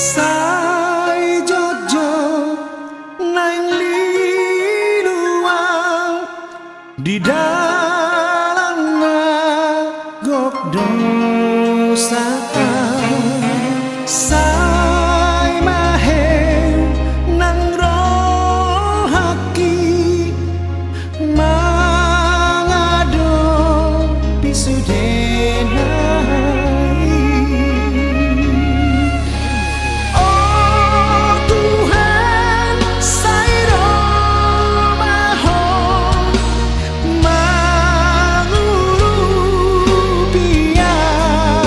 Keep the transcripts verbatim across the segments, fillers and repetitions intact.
Sai jotjot naeng lilu au di dalan na gok dosa au. Sai mahe nang rohangki mangadopi sude nai. O Tuhan, sai ro ma Ho mangurupi au.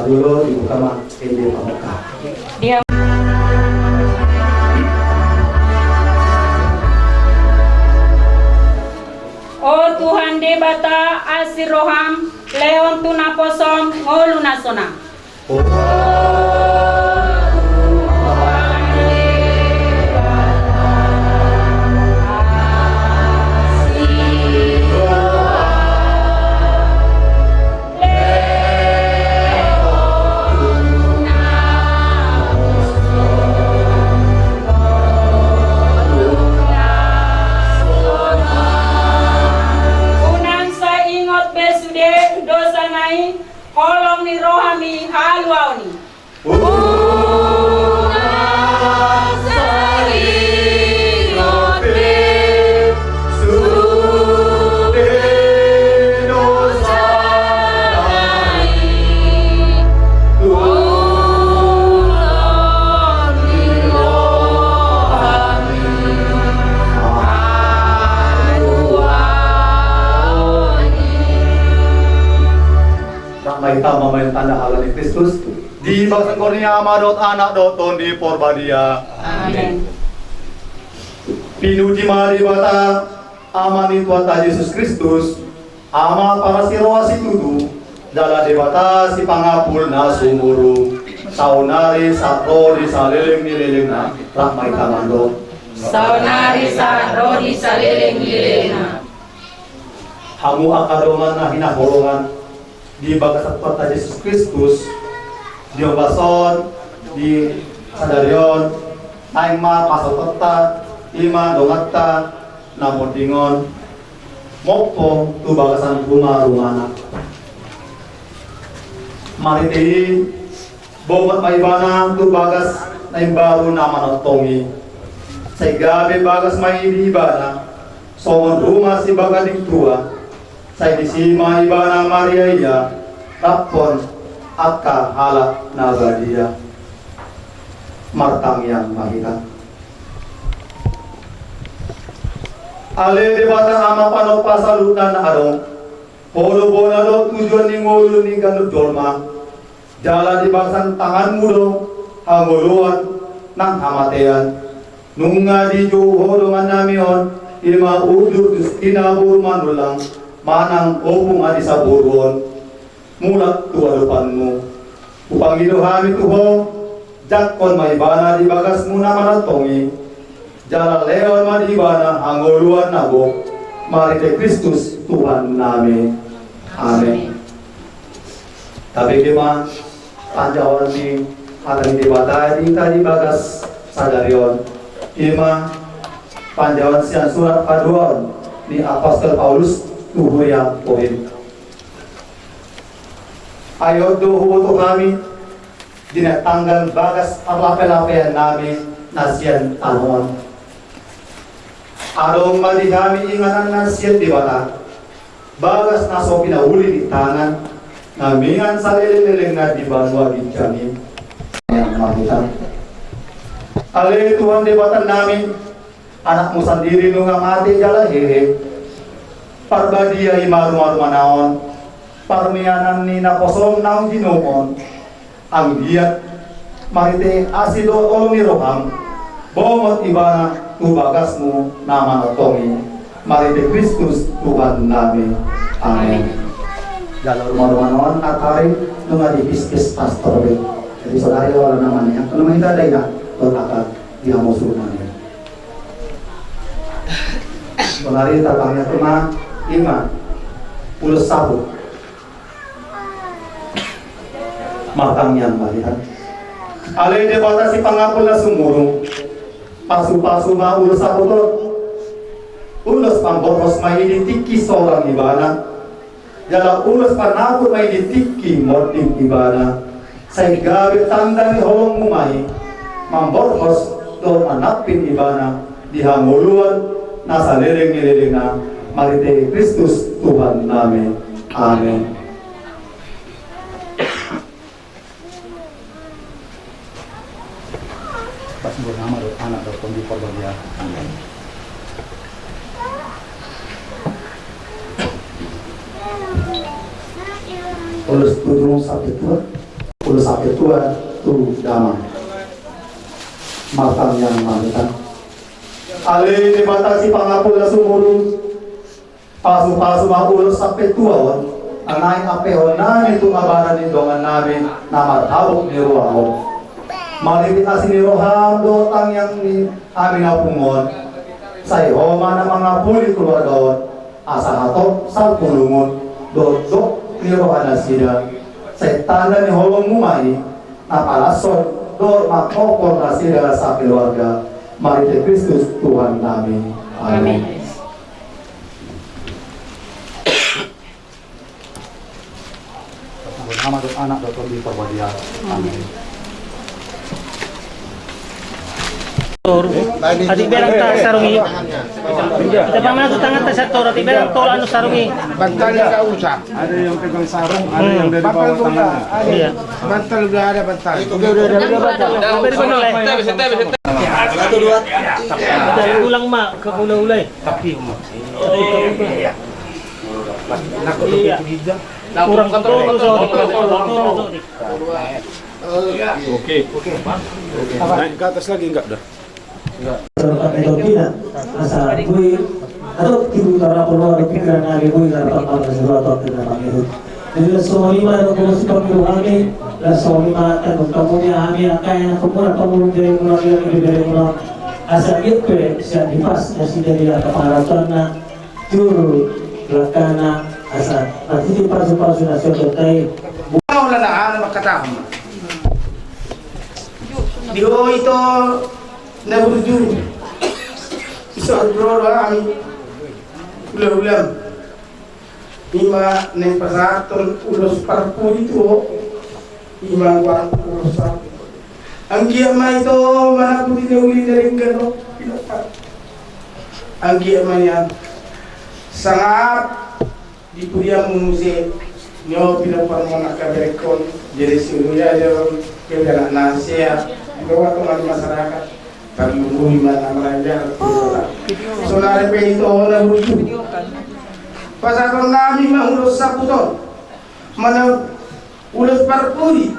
Jolo dibuka ma ende pambuka. Dia. O Tuhan Debata, asi roham, lehon tu naposom ngolu na sonang. Unang sai ingot be sude dosana i, holong ni rohami haluaon i. Rap ma hita mambahen tanda haluaon ni Kristus. Di bagasan goar ni Ama dohot Anak dohot Tondi Porbadia. Amen. Pinuji ma Debata, Ama ni Tuhanta Jesus Kristus, Ama parasi roha situtu, jala Debata sipangapul na sumurung. Saonari sahat ro di saleleng ni lelengna, rap ma hita mandok. Saonari sahat ro di saleleng ni lelengna. Hamu angka dongan na hinaholongan di bagasan Tuhanta Jesus Kristus, di ombas on, di sadari on, naeng ma pasahatonta, i ma donganta na monding on, mompo tu bagasan ruma-rumana. Marhite i, bongot ma ibana tu bagas na imbaru na manongtong i. Sai gabe bagas ma i di ibana, songon ruma sibaganding tua. Sai disi ma ibana mariaia, raphon angka halak na badia. Martangiang ma hita. Ale Debata Ama panompa saluhutna na adong, Ho do bona dohot tujuan ni ngolu ni ganup jolma. Jala di bagasan tanganmu do hangoluan nang hamatean. Nunga dijou Ho dongannami on, i ma Udur Justina boru Manullang, manang Ompung Adi Saboru on, mulak tu adopanmu. Hupangido hami tu Ho, jangkon ma ibana di bagasmu na manongtong i, jala lehon ma di ibana hangoluan na gok, marhite Kristus Tuhannami. Amen. Tabege ma panjahon ni hata ni Debata di hita di bagas sadari on, i ma panjahon sian surat paduahon ni Apostel Paulus tu huria Korint. Ai on do huboto hami, di na tanggal bagas parlape-lapeannami na sian tano on. Adong ma di hami inganan na sian Debata, bagas na so pinauli ni tangan, na mian saleleng-lelengna di banua ginjang i. Yang mahita. Ale Tuhan Debatannami, Anakmu sandiri nunga mate jala hehe. Parbadia i ma ruma-rumana on, parmianan ni naposom naung jinouhon. Anggiat marhite asi dohot holong ni roham, bongot ibana tu bagasmu na manongtong i, marhite Kristus Tuhannami. Amen. Jala ruma-rumana on na tarik nunga dipiskes pastor be. Jadi saudari, holan na maniak, holan na mangido dainang, holan akan di hamu suhut nami. Sonari tapangido ma, i ma ulos saput. Martangiang ma hita. Ale Debata sipangapul na sumurung, pasu-pasu ma ulos saput on. Ulos pamborhos ma i di tingki sorang ibana. Jala ulos panaput ma i di tingki monding ibana. Sai gabe tanda ni holongmu ma i, mamborhos dohot manampin ibana di hangoluan na saleleng ni lelengna, marhite Kristus Tuhannami. Amen. Bagasan goar ni Ama dohot Anak dohot Tondi Porbadia. Amen. Ulos tujuh saput dua. Ulos sahat tu damang. Martangiang ma hita. Ale Debata sipangapul na sumurung, pasupasu ma ulos sahat tu damang on, naeng ampehon nami tu abaran ni dongan nami na marhabot ni roha on. Marhite asi ni roham dohot tangiang ni hami na pungu on, sai Ho ma na mangapuli keluarga on, asa hatop salpu lungun dohot dok ni roha nasida, sai tanda ni holongmu ma i na palashon dohot mangkophop nasida sakeluarga, marhite Kristus Tuhan nami. Amin. Amin. Ama dohot Anak dohot Tondi Porbadia. Amin. Atik berang ta sarung i. Tepang na tu tangan ta sator, atik berang tolak anu sarung i. Bantal nggak usah. Ada yang pegang sarung, ada yang dari bawah tangannya. Iya. Bantal udah ada, bantal. Udah, udah, udah, udah, bantal. Udah, udah, udah. Ulang ma, ke ulang-ulang. Tapi, Kurang. Oke. Oke. Naik ke atas lagi, enggak dah. Asa boi, atau tibu tara perlu ada pikiran lagi boi, karena tanpa ada sesuatu yang tidak paham itu. Jadi, langsung lima, ada kursi pemilu kami, langsung lima, tanggung-tanggungnya kami, angka yang pemula, pemula, dari mula, dari mula, dari mula. Asa gitu ya, siap dipas, kasih dari apa pengharapkan, nah. Juru lakana asa marhite pasu-pasu na sian Tuhan i. Bukan na ana mangkatahon. Di ho ito na burju. Bisa berdoa ami. Ulang-ulang. Ima na pasahathon ulos parpudi tu ho. Ima ulos parpudi. Anggiat ma ito manang pudi na uli na denggan do. Anggiat ma nian. Sangap di pudianmu muse. Nyo pinompar muna kaberekon. Jadi si ulu ya jalan. Kau jalan nasia. Kau waktu mani masyarakat. Tapi ulu ima na meraja. Sonari pe ito na burju. Pasahathon nami ma ulos saputon. Mana ulos parpudi,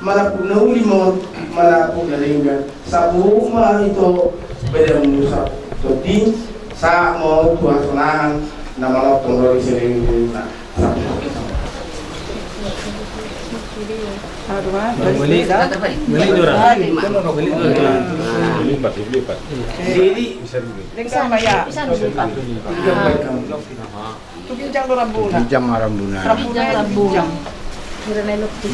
manang pudi na uli ma on, manang pudi na denggan, sapu ma ito badanmu sapu tondi, sahat ma tu hasonangan na manongtong ro di saleleng ni umurna. Sapu. Beli, beli jora. Beli jora. Jadi, bisa dulu. Denggan ma ya. Bisa dulu. Tu ginjang do rambuna. Ginjang ma rambuna. Rambuna, ginjang. Ginjang. Kira na i lopi.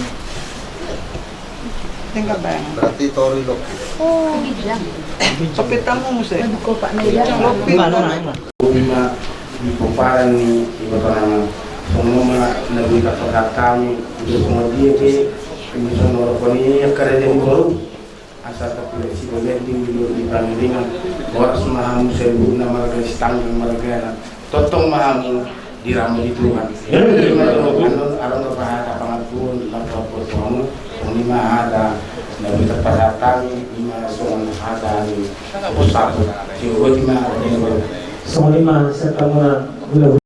Tinggal bayang. Berarti toru i lopi. Oh. Ginjang. Sopi tamu muse. Lopi. Ima di pomparan ni iba tonangan. Songon na boi pasahat hami. Songon dia pe. Ima songon rokon i angka raja ni boru. Asa tapulak sibagian di dulu di pangiringan. Boras ma hamu saluhutna marga Sitanggang margana. Tongtong ma hamu diramoti Tuhan. Anon aron na pahata pangampun na papuat hamu. Songon i ma hata na boi pasahat hami ima songon hata ni saput. Songon i ma hata ni saput. Songon i ma sian hamuna.